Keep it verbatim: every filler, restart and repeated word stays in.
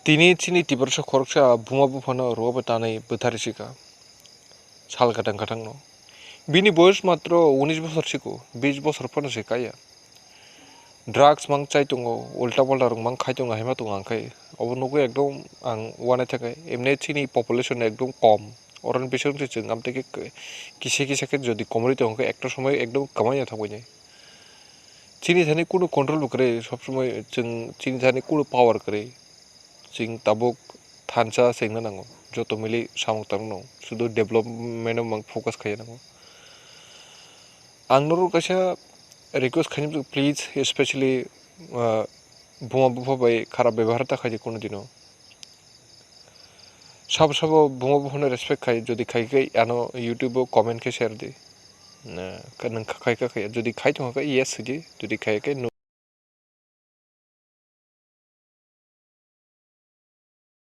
Tini chini Tiprasa khoroksa buma buphano rwui tanwi bwtharwi sikha, sal kwthang kwthangno. Bini boyos matro unis bosor siko, bis bosor phano se kaya. Drugs mang chai tongo, ulta palta rok mang khai tongo, haima tongo ang khai. Obo nugwi ekdom ang uanaithakhe. Emni chini population ekdom kom. Oroni bisingtwi chwng amtwi khe kisa kisa khe jodi komorwi tongkhe ekta somoi ekdom kwmaino thangbainai. Chini thani kunu control bo kwrwi, sob somoi chwng chini thani kunu power kwrwi. Chwng tabuk thansa se wngna nango, joto mili samung tangno, sudu development o mang focus khaiya nango. Ang norok kaisa request khainai, please, especially, ah, buma bupha bai kharap bebohar ta khaidi kunu dino. Sabo sabo buma buphano respect khai, jodi khai khe ano YouTube o comment khe share di. Na, ka-, nwng kha-, khai kha khai, jodi khai tongkha khe yes sidi, jodi khai khe no.